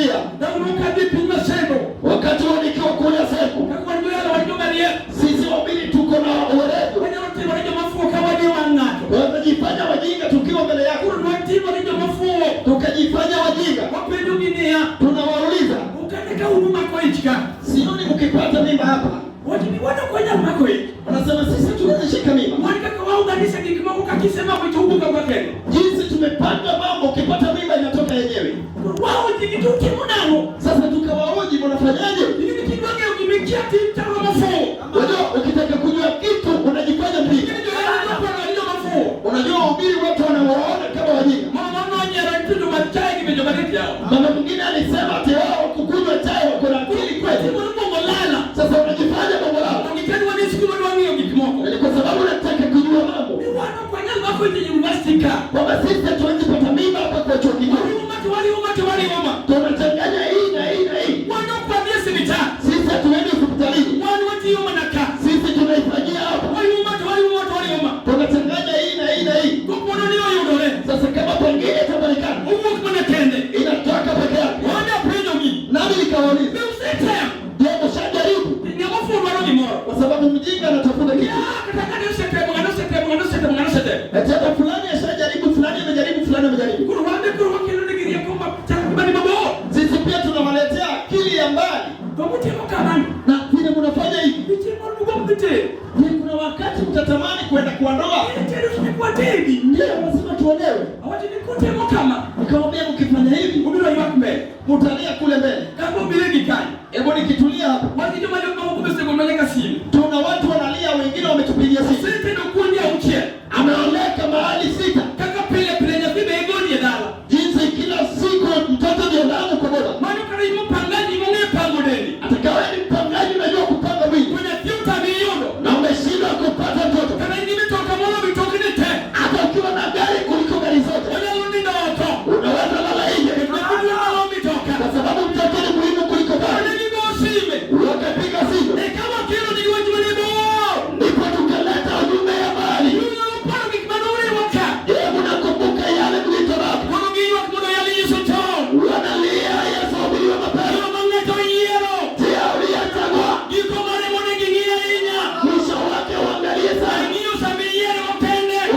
Pia wakati huo nikiwa kule Seko, sisi wahubiri tuko na uwerevu, tunajifanya wajinga tukiwa mbele yako, tukajifanya wajinga, tunawauliza, sioni mkipata mimba hapa. Wanasema sisi tunaweza shika mimba, jinsi tumepanga mambo, ukipata mimba inatoka yenyewe. Sasa tukawahoji, mnafanyaje? Unajua, ukitaka kujua kitu unajifanya mjinga. Unajua, wahubiri watu wanawaona kama wajinga. Mama mwingine alisema ati wao kukunywa chai wako na akili kweli. Sasa unajifanya mambo lao. Ni kwa sababu nataka kujua mambo kwamba sisi hatuwezi pata mimba hapa kwa chuo kikuu. Tunachanganya hii na hii na hii. Sisi hatuendi hospitalini, sisi tunaifanyia hapa. Tunachanganya hii na hii na hii. Sasa kama pengine itapatikana, inatoka peke yake. Nami nikawauliza, je, mshajaribu? Kwa sababu mjinga anatafuta kitu. Eti hata fulani ashajaribu, fulani amejaribu, fulani amejaribu. Sisi pia tunawaletea akili ya mbali, na vile mnafanya hivi, je, kuna wakati mtatamani kwenda kwa ndoa? Ndio, lazima tuolewe. Nikamwambia mkifanya hivi mtalia kule mbele. Hebu nikitulia hapa, tuna watu wanalia, wengine wametupigia simu, ameoleka mahali 6, jinsi kila siku mtoto ndio damu kwa baba. Atakawe ni mpangaji, unajua kupanga mwili na umeshindwa kupata mtoto, hata ukiwa na gari kuliko gari zote, unaweza lala nje, kwa sababu mtoto ni muhimu kuliko gari. Wakapiga simu, ndipo tukaleta ujumbe ya mbali. Je, mnakumbuka yale mlitoka? Wanalia Yesu ahubiriwe mapema. Njia uliyochagua mwisho wake uangalie sana,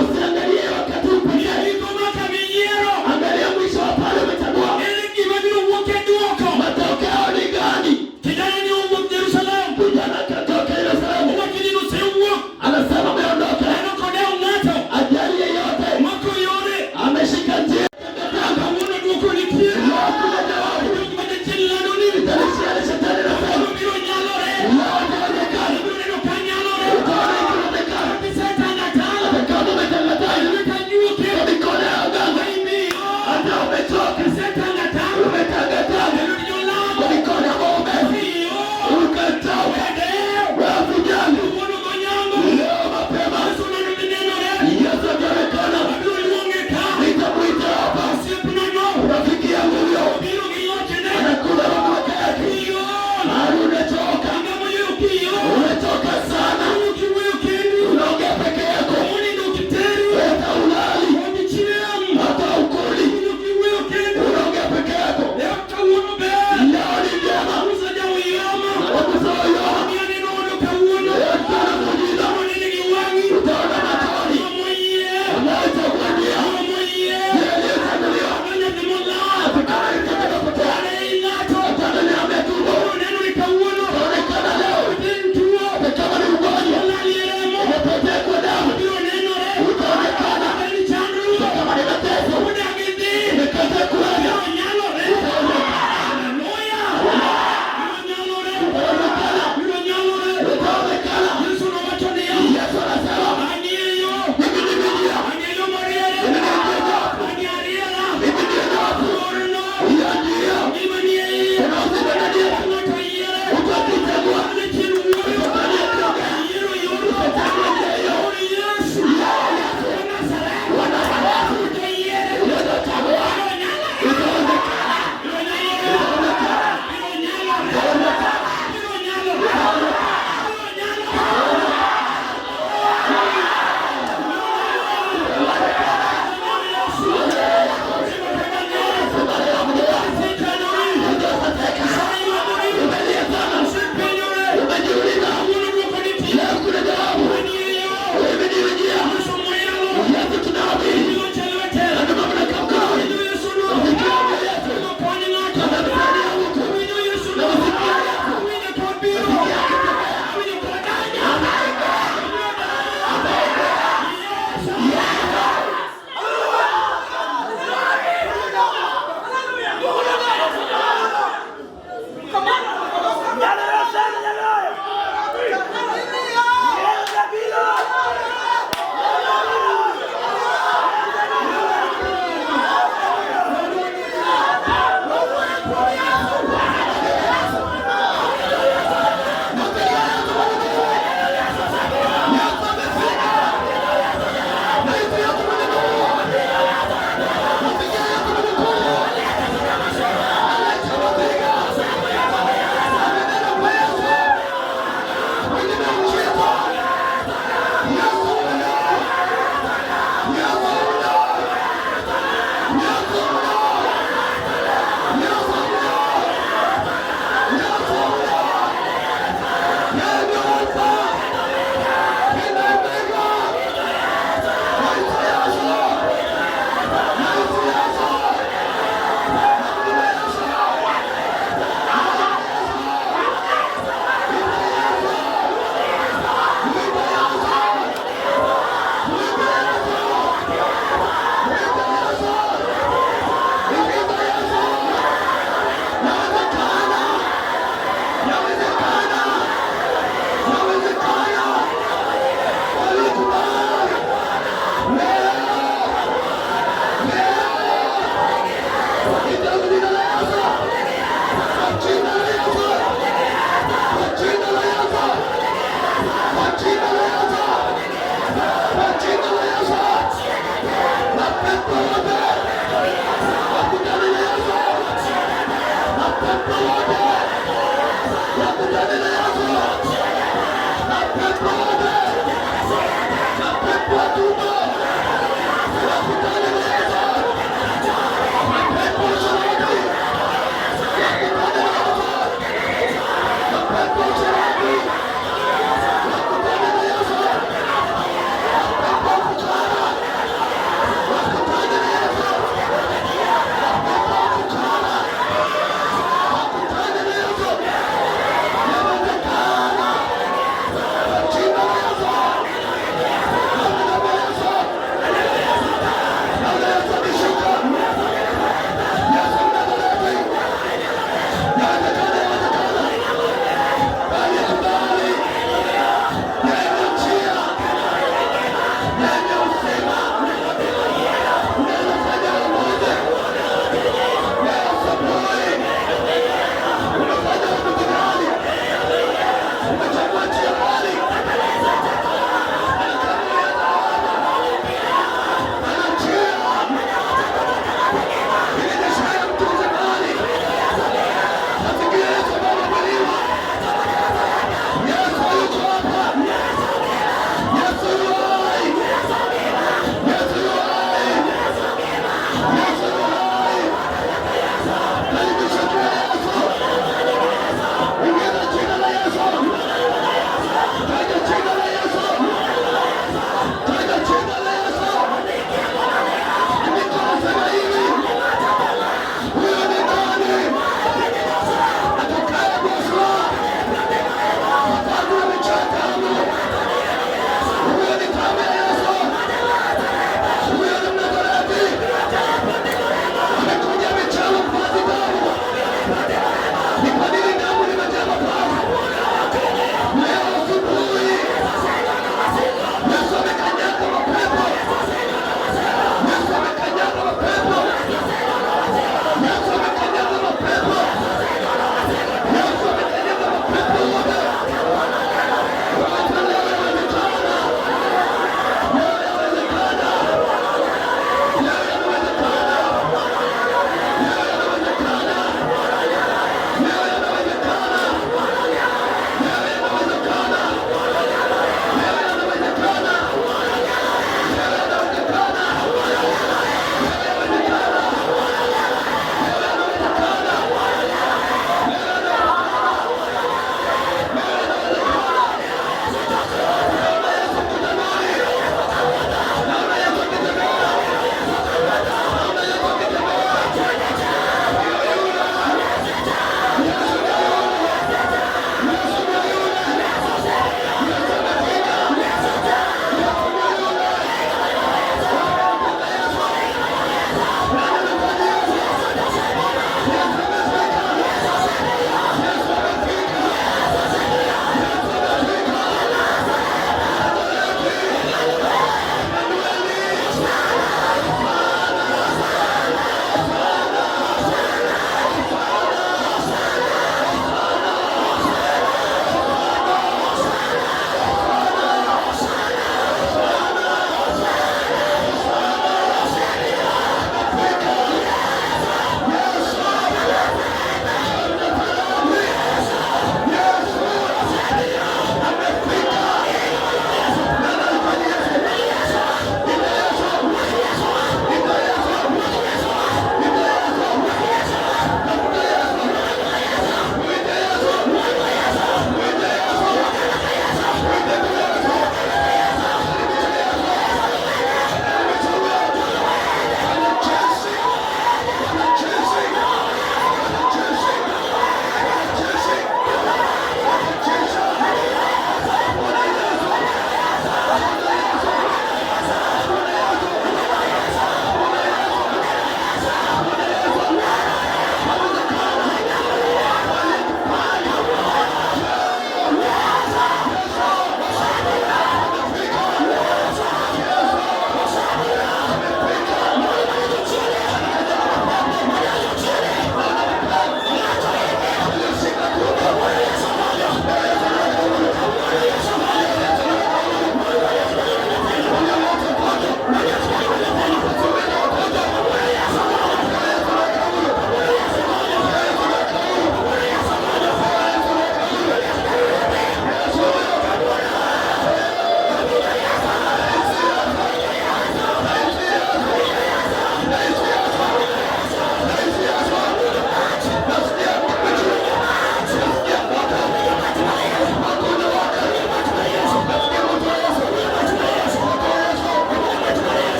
usiangalie wakati upekee, angalia mwisho wa pale umechagua. Matokeo ni gani? Kijana katoka Yerusalemu, anasema ameondoka, ajali yeyote, ameshika njia. Hakuna jawabu. Italishia shetani anasema leo itaonekana, utaona ikionekana, hata kama umetangatanga kwa mikono ya waganga, hata umechoka, umetangatanga kwa mikono ya mwombezi, ukatoka wewe vijana.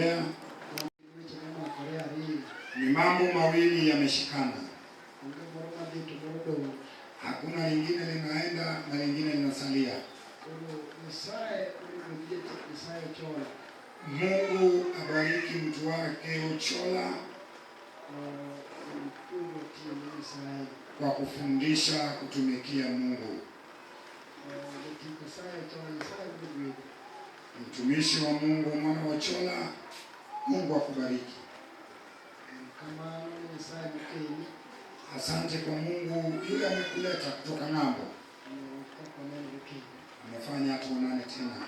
Tunaendelea. Ni mambo mawili yameshikana, hakuna lingine linaenda na lingine linasalia. Mungu abariki mtu wake Ochola kwa kufundisha kutumikia Mungu. Mtumishi wa Mungu mwana wa Ochola, Mungu akubariki. Asante kwa Mungu yule amekuleta kutoka ng'ambo, amefanya tuonane tena.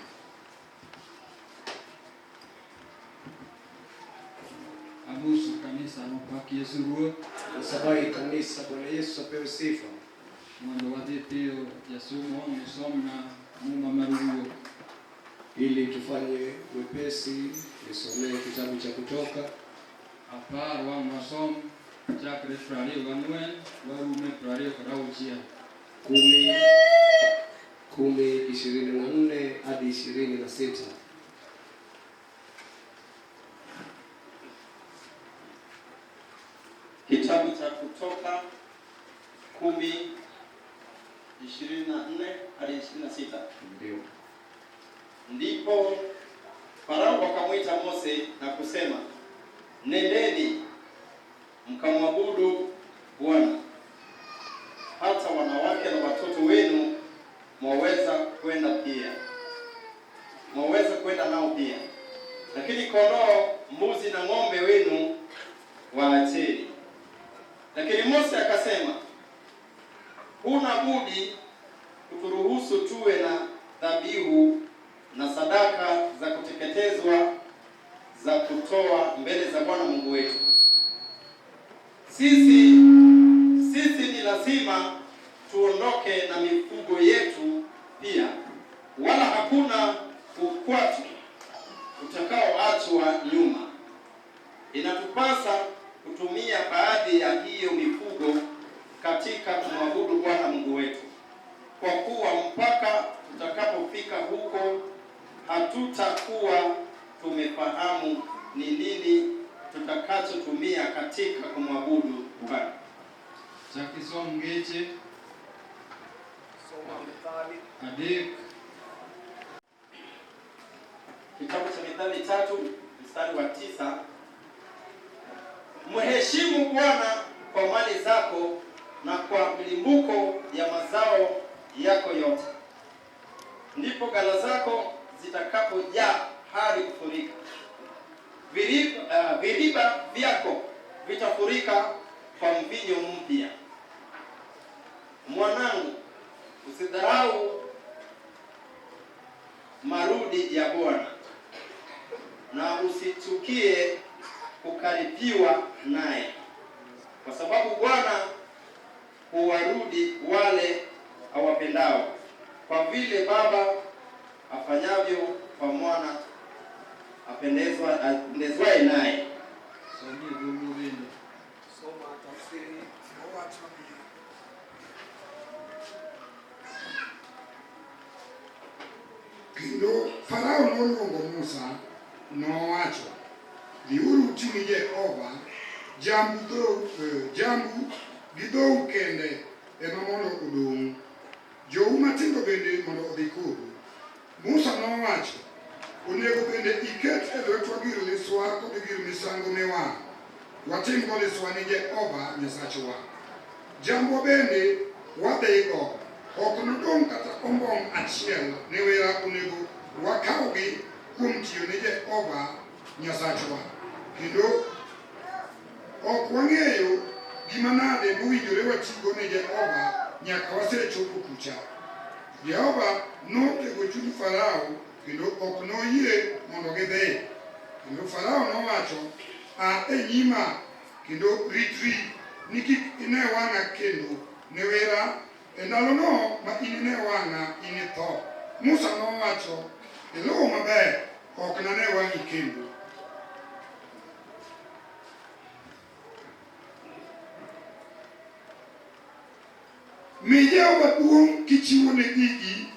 Amoso kanisa mopak Yesu Ruoth. Nasabai kanisa, Bwana Yesu apewe sifa. Mondo wadhi piyo jasomo osomna muma mar wuok. Ili tufanye wepesi, nisomee kitabu cha Kutoka 10 wang' wasom chakre 24 warume 26. 10:10:24 hadi 26. Kitabu cha Kutoka 10:24 hadi 26. Ndio. Ndipo Farao akamwita Mose na kusema, nendeni mkamwabudu Bwana, hata wanawake na watoto wenu mwaweza kwenda pia, mwaweza kwenda nao pia, lakini kondoo, mbuzi na ng'ombe wenu waacheni. Lakini Mose akasema, huna budi kuturuhusu tuwe na dhabihu na sadaka za kuteketezwa za kutoa mbele za Bwana Mungu wetu. Sisi ni lazima tuondoke na mifugo yetu pia, wala hakuna ukwatu utakaoachwa nyuma. Inatupasa kutumia baadhi ya hiyo mifugo katika kumwabudu Bwana Mungu wetu, kwa kuwa mpaka tutakapofika huko hatutakuwa tumefahamu ni nini tutakachotumia katika kumwabudu Bwana. Chak isom ngeche Soma Mithali 3. Kitabu cha Mithali 3 mstari wa 9. Mheshimu Bwana kwa mali zako na kwa milimbuko ya mazao yako yote, ndipo ghala zako zitakapojaa hadi kufurika. Viriba vyako vitafurika kwa mvinyo mpya. Mwanangu, usidharau marudi ya Bwana, na usichukie kukaripiwa naye, kwa sababu Bwana huwarudi wale awapendao, kwa vile baba afanyavyo kwa mwana apendezwaye naye. Somie dholuo bende. Soma tafsiri. Owacho ni kendo Farao noluongo Musa nowacho, dhiuru uti ni Jehova, jambu gi dhou kende ema mondo odong'u, jou matindo bende mondo odhi kodu. Musa nowacho, onego bende iket e lwetwa gir liswa kod gir misango miwang'o, watimgo liswa ni Jehova Nyasachwa. Jambwa bende wadhigo, ok nodong' kata ombong' achiel newera onego wakawgi kuom tiyo ne Jehova Nyasachwa. Kendo ok wang'eyo gima nade mowinjore watigo ne Jehova nyaka wasechopo kucha. Jehova notego chuny Farao kendo ok noyie mondo gidhi. Kendo Farao nowacho, a e nyima kendo ritri ni kik ine wang'a kendo newera e ndalono ma inine wang'a initho. Musa nowacho, iluwo maber, ok nane wang'i kendo. Mi Jehova duong' kichiwone gigi,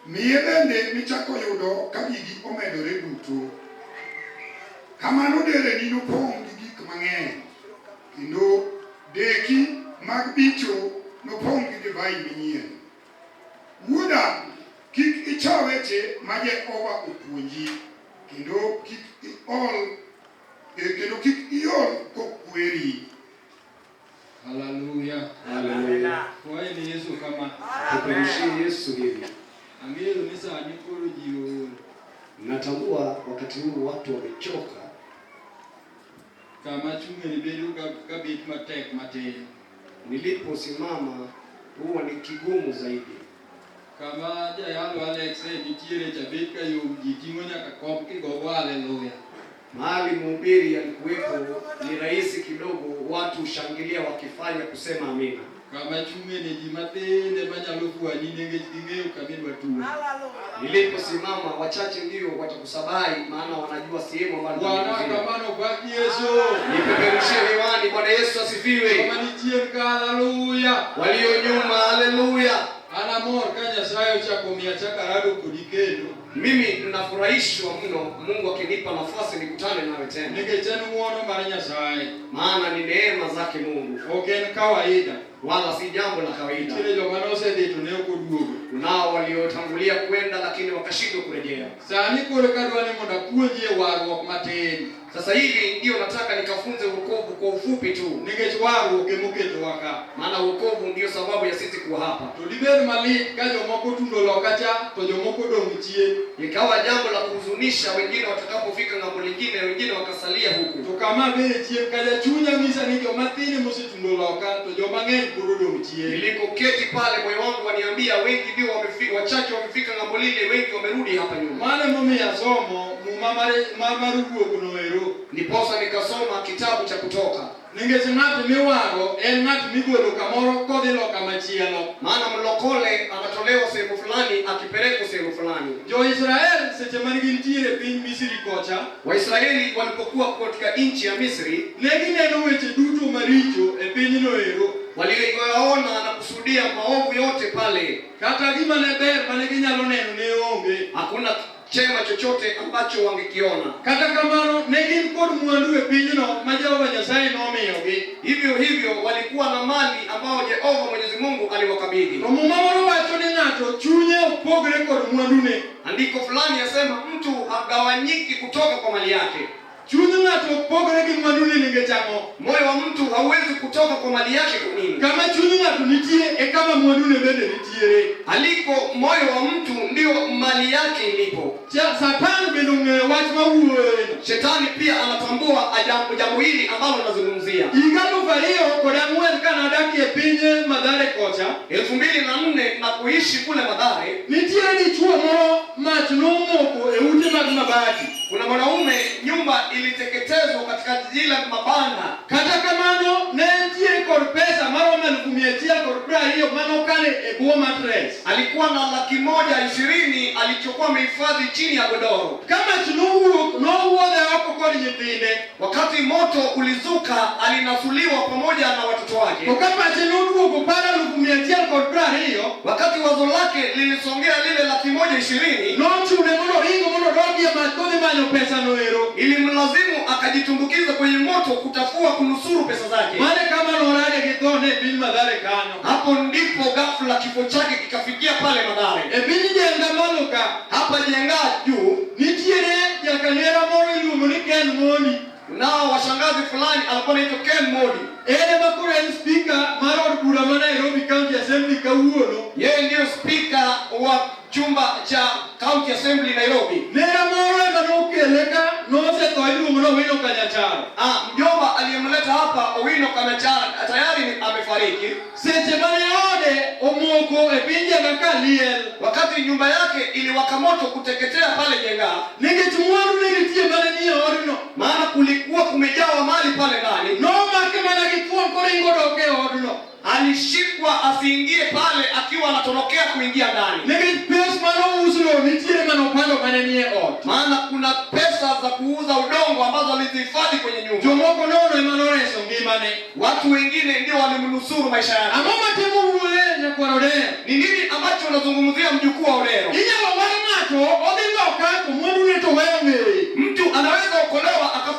miye bende michako yudo ka gigi omedore duto. Kamano dereni nopong' gi gik mang'eny, kendo deki mag bicho nopong' gi divai manyien. Wuoda, kik icha weche ma Jehova opuonji, kendo kik iol kokweri. Haleluya. Haleluya. Kwaye ni Yesu kama. Tuperushie Yesu hivi. Ang'eyo ni sani koro ji ool. Natambua wakati huu watu wamechoka. Kama achung'e ni bedo ka bet matek matin. Niliposimama huwa ni kigumu zaidi. Kama jayalo Alex e nitiere cha bet ka yom, ji ting'o nyaka kom kigogo haleluya. Mahali mhubiri alikuwepo ni rahisi kidogo, watu shangilia wakifanya kusema amina. Kama achung'e ni ji mathin ema nyalo fwanyi nikech ging'eyo kama idwa tuo. Niliposimama wachache ndio watakusabai, maana wanajua sehemu ambayo Bwana nilikuwa. kamano pak Yesu. Nipeperushie hewani. Bwana Yesu asifiwe. Kama nichien ka haleluya. Walio nyuma, haleluya. An amor ka Nyasaye ochako miya achako arado kodi kendo. Mimi ninafurahishwa mno Mungu akinipa nafasi nikutane nawe tena, Nikech en ng'wono mar Nyasaye. Maana ni neema zake Mungu, Ok en kawaida. Wala si jambo la kawaida. Nitiere joma nosedhi to ne ok oduogo. Kunao waliotangulia kwenda lakini wakashindwa kurejea. Sani koro kadwa ni mondo apuonjie warruok matin. Sasa hivi ndio nataka nikafunze wokovu kwa ufupi tu, Nikech warruok emoketowa ka. Maana wokovu ndio sababu ya sisi kuwa hapa. To dibed malit ka jomoko tundo loka cha to jomoko dong' chien. Ikawa jambo la kuhuzunisha, wengine watakapofika ng'ambo lingine, wengine wakasalia huku. To kama abede chien kacha chunya nyisa ni joma thin emosetundo loka to joma ng'eny pod odong' chien. Nilikoketi pale, moyo wangu waniambia wengi ndio wamefika, wachache wamefika ng'ambo lile, wengi wamerudi hapa nyuma. Mano emomiyo asomo muma mar wuok no ero. Ndiposa nikasoma kitabu cha Kutoka, Nikech ng'at miwaro en ng'at migolo kamoro kodhi loka machielo. Maana mlokole anatolewa sehemu fulani akipelekwa sehemu fulani. Jo-Israel seche mane gintiere e piny Misri kocha, Waisraeli walipokuwa katika nchi ya Misri, ne gineno weche duto maricho e pinyno ero. Walioyaona na kushuhudia maovu yote pale. Kata gima ne ber mane ginyalo neno ne onge. Hakuna chema chochote ambacho wangekiona. Kata kamano ne gin kod mwandu e pinyno ma Jehova Nyasaye nomiyogi. Hivyo hivyo walikuwa na mali ambao Jehova Mwenyezi Mungu aliwakabidhi. To muma moro wacho ni ng'ato chunye ok pogre kod mwandune. Andiko fulani yasema mtu hagawanyiki kutoka kwa mali yake. Chuny ng'ato ok pogre gi mwandune nikech ang'o? Moyo wa mtu hauwezi kutoka kwa mali yake kwa nini? Kama chuny ng'ato nitie e kama mwandune bende nitiere. Aliko moyo wa mtu ndio mali yake ilipo. Satan bende ong'eyo wach mawuoyoeno. Shetani pia anatambua jambo hili ambalo nazungumzia. Higa 2004 kanadak e piny Mathare kocha, 2004 na kuishi kule Mathare, nitiere dichuo moro mach nomoko e ute mag mabati. Kuna mwanaume nyumba iliteketezwa katika jiji la mabanda. Kata kamano ne entiere kod pesa maromo 120,000 manokane e bwo mattress. Alikuwa na 120,000 alichokuwa amehifadhi chini ya godoro. Ka mach nowuok nowuodhe oko kod nyithinde. Wakati moto ulizuka alinasuliwa pamoja na watoto wake. To ka pache noduogo par 120,000, Wakati wazo lake lilisongea lile 120,000, nochune mondo oringo mondo odog e mach kodhi manyo pesa no ero. Ilimlazimu akajitumbukiza kwenye moto kutafua kunusuru pesa zake. Mane kama norade gi tho ne e piny Mathare kanyo. Hapo ndipo ghafla kifo chake kikafikia pale Mathare. E piny Njenga malo ka, Hapa Njenga juu nitiere jakanera moro iluongo ni Ken Moni. Nao washangazi fulani alikuwa anaitwa Ken Modi. En ema koro en speaker mar od bura ma Nairobi County Assembly kawuono. Yeye ndiyo speaker wa chumba cha County Assembly Nairobi. Nera moro ema nokele ka nosetho iluongo ni Owino Kanyacharo. Ah, mjomba aliyemleta hapa Owino Kanyachara tayari ni amefariki. Seche mane ode omoko e piny Njenga ka liel. Wakati nyumba yake iliwaka moto kuteketea pale Njenga, Nikech mwandu ne nitie mane nie odno. Maana kulikuwa kumejawa mali pale ndani. Nomake mana gi thuon koringo dok e odno. Alishikwa asiingie pale akiwa anatorokea kuingia ndani. Nikech pes mane ousno nitiere manopando mane nie ot. Maana kuna pesa za kuuza udongo ambazo alizihifadhi kwenye nyumba. Jomoko nono ema noreso ngimane. Watu wengine ndio walimnusuru maisha yake. Ang'o matemo wuoye nyakwar Odero? Ni nini ambacho unazungumzia mjukuu wa Odero? Inyalo war ng'ato odhi loka to mwandune to weyo ng'eye. Mtu anaweza okolewa akafika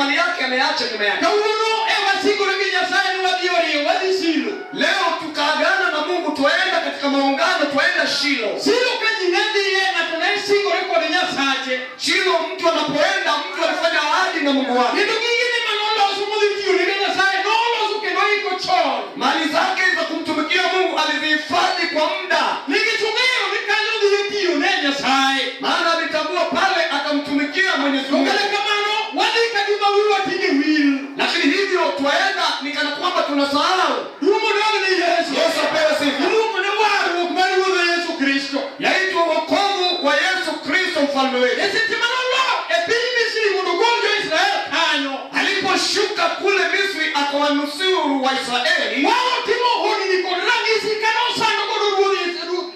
mali yake ameacha nyuma yake. Kawuono e wasingore gi Nyasaye ni wadhi oriwo wadhi Shilo. Leo tukaagana na Mungu, twaenda katika maungano, twaenda Shilo. Shilo ka ji ne dhiye ng'ato ne singore kod Nyasache. Shilo, mtu anapoenda, mtu alifanya ahadi na Mungu wake. Kendo gigene manoloso modhi tiyone gi Nyasaye noloso kendo iko chon. Mali zake za kumtumikia Mungu alizihifadhi kwa muda, Nikech ong'eyo ni kanyo odhi tiyo ne Nyasaye. maana alitambua pale akamtumikia Mwenyezi To Mungu. kata kamano wadhi ka gima wiwa tinde wil. Lakini hivyo twaenda ni kana kwamba tunasahau. Duong' odog ne Yesu. Yesu apewe sifa. Iluongo ni warruok mar Ruodhwa Yesu Kristo. Yaitwa wokovu wa Yesu Kristo mfalme wetu. E seche manolor e piny Misri mondo ogol jo-Israel kanyo, Aliposhuka kule Misri akawanusuru Waisraeli, wao timo honni kod ranyisi kane osando godo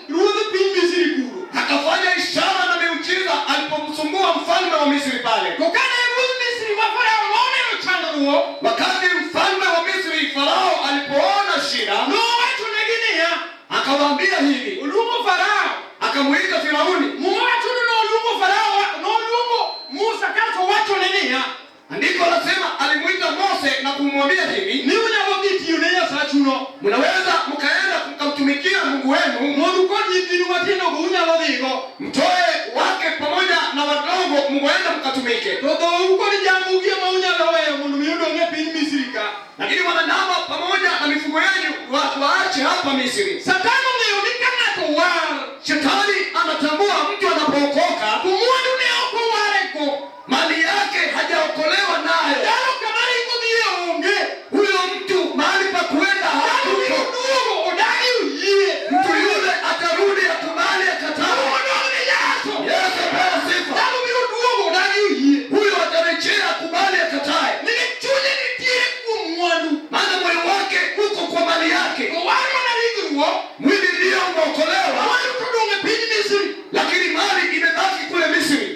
ruodh piny Misri kuro. akafanya ishara na miujiza alipomsumbua mfalme wa Misri pale. To kane ruodh Misri ma Farao noneno chandruok, Wakati mfalme wa Misri Farao alipoona shida, nowachonegi niya, akawaambia hivi, oluongo Farao. akamuita Firauni. Muma wacho ni noluongo Farao, noluongo Musa kasto owachone niya, Andiko lasema alimuita Mose na kumwambia hivi, ni unyalo dhi tiyo ne Nyasachuno, mnaweza mkaenda mkamtumikia Mungu wenu, mondo ukod nyithindu matindogo unyalo dhigo. mtoe wake pamoja na wadogo, mwende mkatumike. To dhou kod jambu gi ema unyalo weyo mondo mi odong' e piny Misri ka. Lakini wanandama pamoja na mifugo yenu waache hapa Misri. Satan ong'eyo ni ka ng'ato war, Shetani anatambua mtu anapookoka, to mwandune ok owarego. mali yake hajaokolewa nayo. Dhano kama ringo dhiye onge. Huyo mtu mahali pa kuenda Dhano biro hakuko. duogo odagi oyie. Mtu yule atarudi akubali akataa. Odong' ne Yesu. Yesu apewe sifa. Dhano biro duogo odagi oyie. Huyo atarejea akubali akatae, Nikech chunye nitie kuom mwandu. maana moyo wake uko kwa mali yake. To war mana ringruok, Mwili ndio umeokolewa, mwandu to odong' e piny Misri. lakini mali imebaki kule Misri.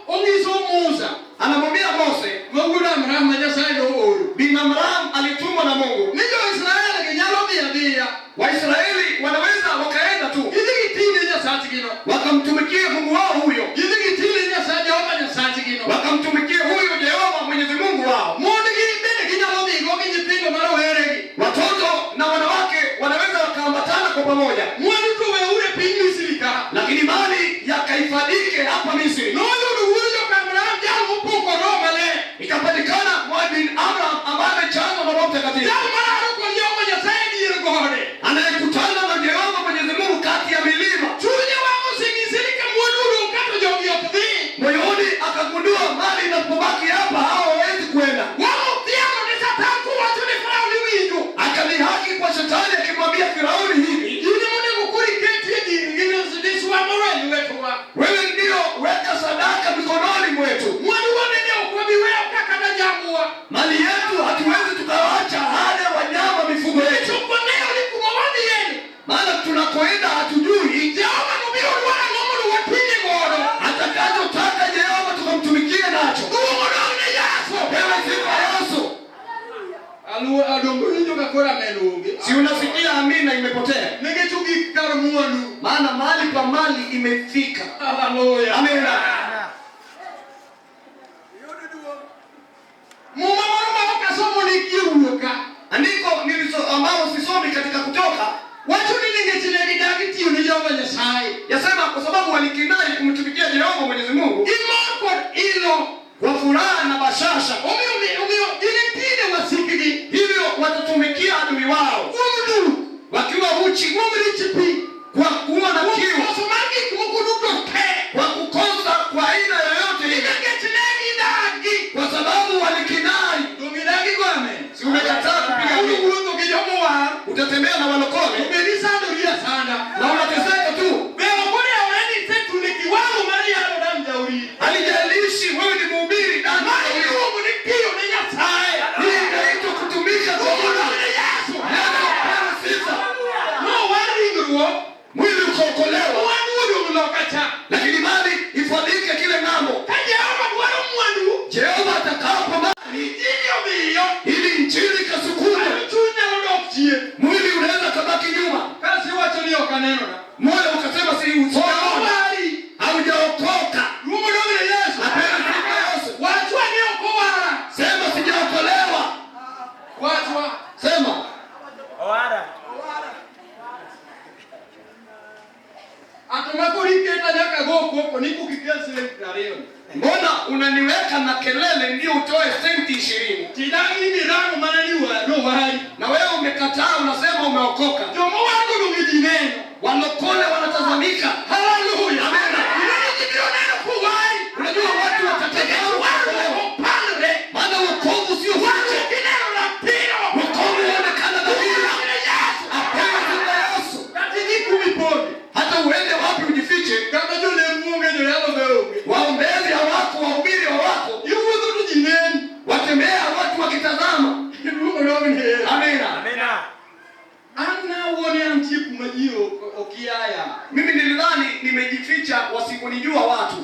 Onyiso Musa Anamwambia Mose, ma wuod Amram ma Nyasaye nooro. bin Amram alitumwa na Mungu. Ni jo-Israel gi nyalo dhi adhiya. Waisraeli wanaweza wakaenda tu Gidhi gitine Nyasachgino. wakamtumikia Mungu wao huyo, Gidhi gitine Nyasaye Jehova Nyasachgino. wakamtumikia huyo Jehova Mwenyezi Mungu wao. Mondgi bende ginyalo dhigo gi nyithindo ma roweregi. Watoto na wanawake wanaweza wakaambatana kwa pamoja, Mwandu to weuru e piny Misri ka. lakini mali yakahifadhike hapa Misri. Noyudo wuod joka Abraham jal mopong' kod Roho Maler. Ikapatikana mwa bin Abraham ambaye amejazwa na Roho Mtakatifu, Jal mararo kod Jehova Nyasaye dier gode. anayekutana na Jehova Mwenyezi Mungu kati ya milima. Chunye wang' osenyise ni ka mwandu odong' ka to jogi ok dhi. Moyoni akagundua mali inapobaki hapa hawa hawawezi kwenda. Wang' othiano ne Satan kowacho ne Farao ni winjo. Akalihaki kwa shetani akimwambia Firauni hivi, In emonego koro iketie gir liswa moro e lwetwa. wewe ndio weka sadaka mikononi mwetu, Mwandu wa nene ok wabi weyo ka kata jambwa. mali yetu hatuwezi tukawacha hale wanyama mifugo yetu, Nikech ok wang'eyo ni kuma wadhiyeni. maana tunakoenda hatujui. Jehova nobiro dwaro ang'o mondo watine godo. Atakachotaka Jehova tukamtumikie nacho. Duong' odog ne Yesu. Pewe sifa Yesu. Adongo winjo ka koro amen onge. Si unasikia amina imepotea, Nikech ogik kar mwandu. maana mahali pa mali imefika. Haleluya. Amina. Muma moro ma ok asomo ni kiwuok ka. Andiko niliso ambalo sisomi katika Kutoka Wacho ni nikech ne gidagi tiyo ne Jehova Nyasaye. yasema kwa sababu walikinai kumtumikia Jehova Mwenyezi Mungu Gimor kod ilo. kwa furaha na bashasha, Omiyo ginitine wasikgi. hivyo watatumikia adui wao Kuom duk. wakiwa uchi, Kuom rich pi. kwa kuwa na Kuom kiu, koso mar gik moko duto te. kwa kukosa kwa aina yoyote ile, Nikech ne gidagi. kwa sababu walikinai. Donge gidagi go amen. Si umekataa kupiga Uru amina, wuotho gi jomowar. utatembea na walokole Obed isandori asanda. na unateseka tu. Be ok odewore ni isetundo e kiwango mar yalo dam jauri. Halijalishi wewe ni mhubiri na Ma iluongo ni tiyo ne Nyasaye. hii inaitwa kutumika kwa Duong' Mungu. odog ne Yesu. Yesu apewe sifa. Nowar ringruok. Mwili ukaokolewa, Mwandu odong' loka cha. lakini mali ifadhike kile ng'ambo. Ka Jehova dwaro mwandu, Jehova atakapo mali injili omiyo, ili injili ikasukumwe, kata chuny nyalo dok chien. mwili unaweza kabaki nyuma, Kasi iwacho ni ok anenona. moyo ukasema si sijaona, Owari. haujaokoka. Mbona unaniweka na kelele ndio utoe senti 20? Na wewe umekataa, unasema umeokoka. Walokole wanatazamika. Haleluya. Amen. Unajua watu watatazama, maana wokovu sio fiche. Wokovu uonekana dhahiri. Apewe sifa Yesu. Hata uende wapi ujifiche, waombezi hawako, wahubiri hawako, watembea watu wakitazama. Amina. Mimi nilidhani nimejificha wasiponijua watu.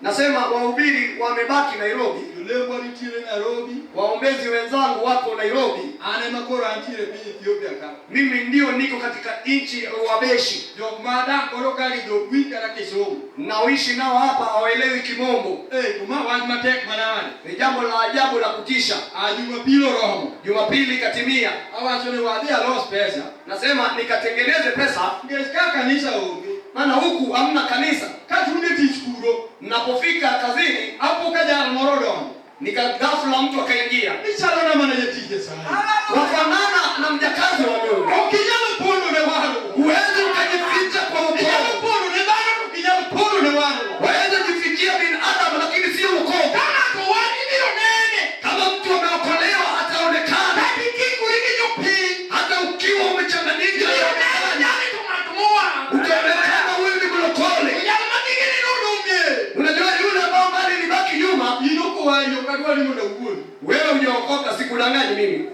Nasema wahubiri wamebaki Nairobi, waombezi wenzangu wako Nairobi, mimi ndio niko katika nchi ya Uhabeshi. Naoishi nao hapa hawaelewi Kimombo. Ni jambo la ajabu la kutisha. Jumapili ikatimia, nasema nikatengeneze pesa, maana huku hamna kanisa. Napofika kazini, ghafla mtu akaingia, wafanana na mjakazi wa Mungu. Huwezi ukajificha kwa wokovu. Waweza kujifichia binadamu, lakini sio wokovu. Kama mtu ameokolewa ataonekana, hata ukiwa umechanganyika utaonekana huyu ni mlokole. Unajua yule ambao mali ilibaki nyuma, wewe hujaokoka, sikudanganyi mimi.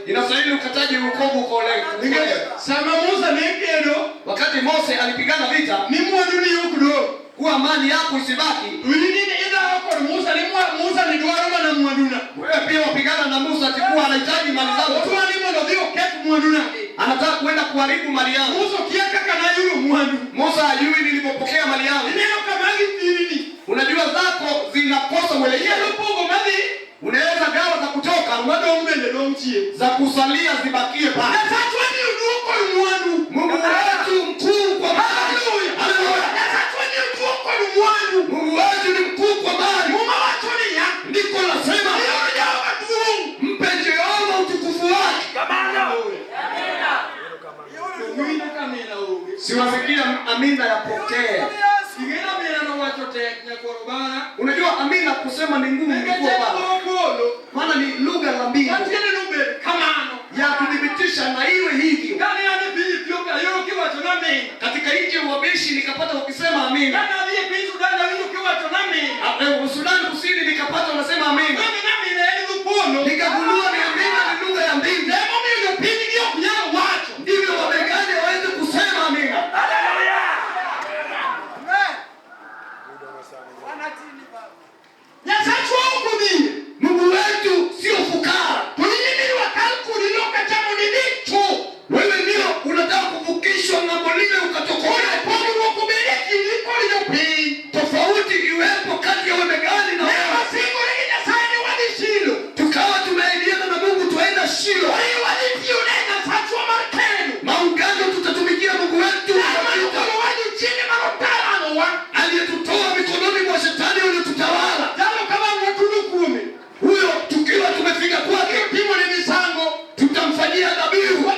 Inastahili ukataje wokovu ukaolewe. Wakati Mose alipigana vita, kuwa mali yako isibaki, wewe pia wapigana na Musa atikuwa anahitaji mali zako, anataka kuenda kuharibu mali yangu. Musa hajui nilipopokea mali yangu. Unajua zako zinakosa mwelekeo. Unaweza gawa za kutoka, za kusalia zibakie pale. Mungu wetu mkuu kwa mali. Haleluya. Mungu wetu ni mkuu kwa mali. Ndiko nasema mpe Jehova utukufu wake. Siwasikia amina ya pokea. Unajua amina kusema ni ngumu kwa baba, maana ni lugha la mbingu ya kudhibitisha na iwe hivyo. Katika nchi ya Uhabeshi nikapata wakisema amina. Sudan Kusini nikapata wanasema amina. Nikagundua ni amina ni lugha ya mbingu. Ndivyo Wamarekani waweze kusema amina. Mungu wetu sio fukara. Wewe ndio unataka kuvukishwa ng'ambo lile ukatokoe. Tofauti iwepo kati ya Wamarekani na wewe. Tukawa tumeahidiana na Mungu tuenda Shilo. Maungano tutatumikia Mungu wetu aliyetutoa mikononi mwa shetani uliotutawala. Huyo tukiwa tumefika kwake, tutamfanyia dhabihu,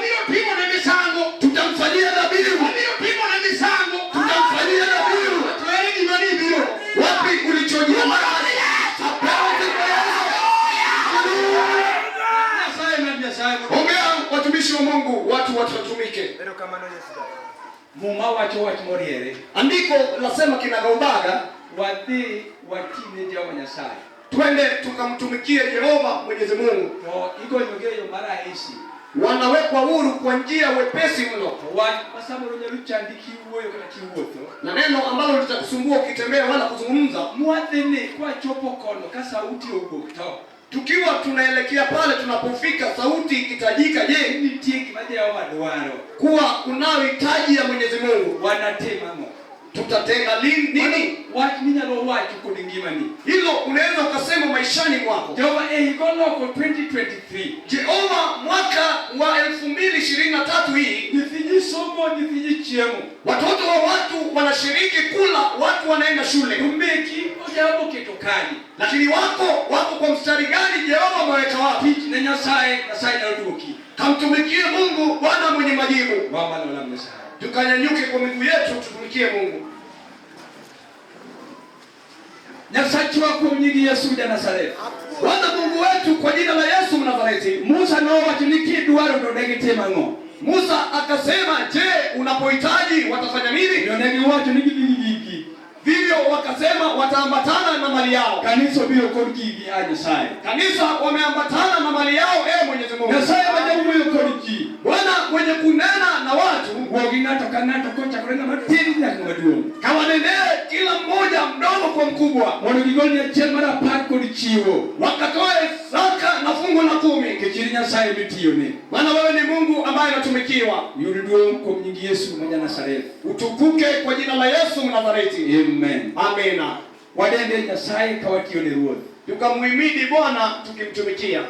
tutamfanyia dhabihu, tutamfanyia dhabihu. Wapi ulichojiandaa? Ongea watumishi wa Mungu, watu watatumike. Muma wacho wach moriere. Andiko lasema kinagaubaga, Wadhi watine Jehova Nyasaye. twende tukamtumikie Jehova Mwenyezi Mungu. To igonyogi e yo marahisi. Wanawekwa huru kwa njia wepesi mno, To wach ma samoro nyalo chandi kiwuoyo kata kiwuotho. na neno ambalo litakusumbua ukitembea wala kuzungumza. Mwadhini kwachopo kono ka sauti owuok to Tukiwa tunaelekea pale, tunapofika sauti ikitajika, je, nitie gima Jehova dwaro. kuwa unayo hitaji ya Mwenyezi Mungu, Wanatim ang'o? tutatenda nini? Wach minyalo wacho kod ngimani. Hilo unaweza ukasema maishani mwako. Jehova e higa oloko 2023 Jehova, mwaka wa 2023 hii nyithi somo, nyithi ji chiemo. Watoto wa watu wanashiriki kula, watu wanaenda shule. To meki Ojambo keto kanye? Lakini wako kwa mstari gani? Jehova ameweka wapi? Tich ne Nyasaye, Nyasaye nyalo duoki. Kamtumikie Mungu, Bwana mwenye majibu. Waa malo walam Nyasaye. Tukanyanyuke kwa miguu yetu, tutumikie Mungu. Nyasachwa kuom nying Yesu ja Nazareth. Bwana Mungu wetu, kwa jina la Yesu Mnazareti. Musa nowacho ni kidwaro to ne gitimo ang'o? Musa akasema, je, unapohitaji watafanya nini? To ne giwacho ni gidhi gi gigi. Vivyo wakasema wataambatana na mali yao. Kanisa obiro kod gigi a Nyasaye. Kanisa wameambatana na mali yao, e Mwenyezi Mungu. Nyasaye ma jawuoyo kod ji. Bwana mwenye kunena na watu, Wuo gi ng'ato ka ng'ato kochakore ng'ama tin nyaka ng'ama duong'. Kawanenee kila mmoja mdogo kwa mkubwa, Mondo gigolni achiel mar apar kod chiwo. Wakatoe zaka na fungu la 10. Nikech in Nyasaye mitiyone. Maana wewe ni Mungu ambaye unatumikiwa. Yud duong' kuom nying Yesu ma ja-Nazareth. Utukuke kwa jina la Yesu Mnazareti. Amen. Amina. Wadende Nyasaye ka watiyone Ruoth. Tukamuhimidi Bwana tukimtumikia.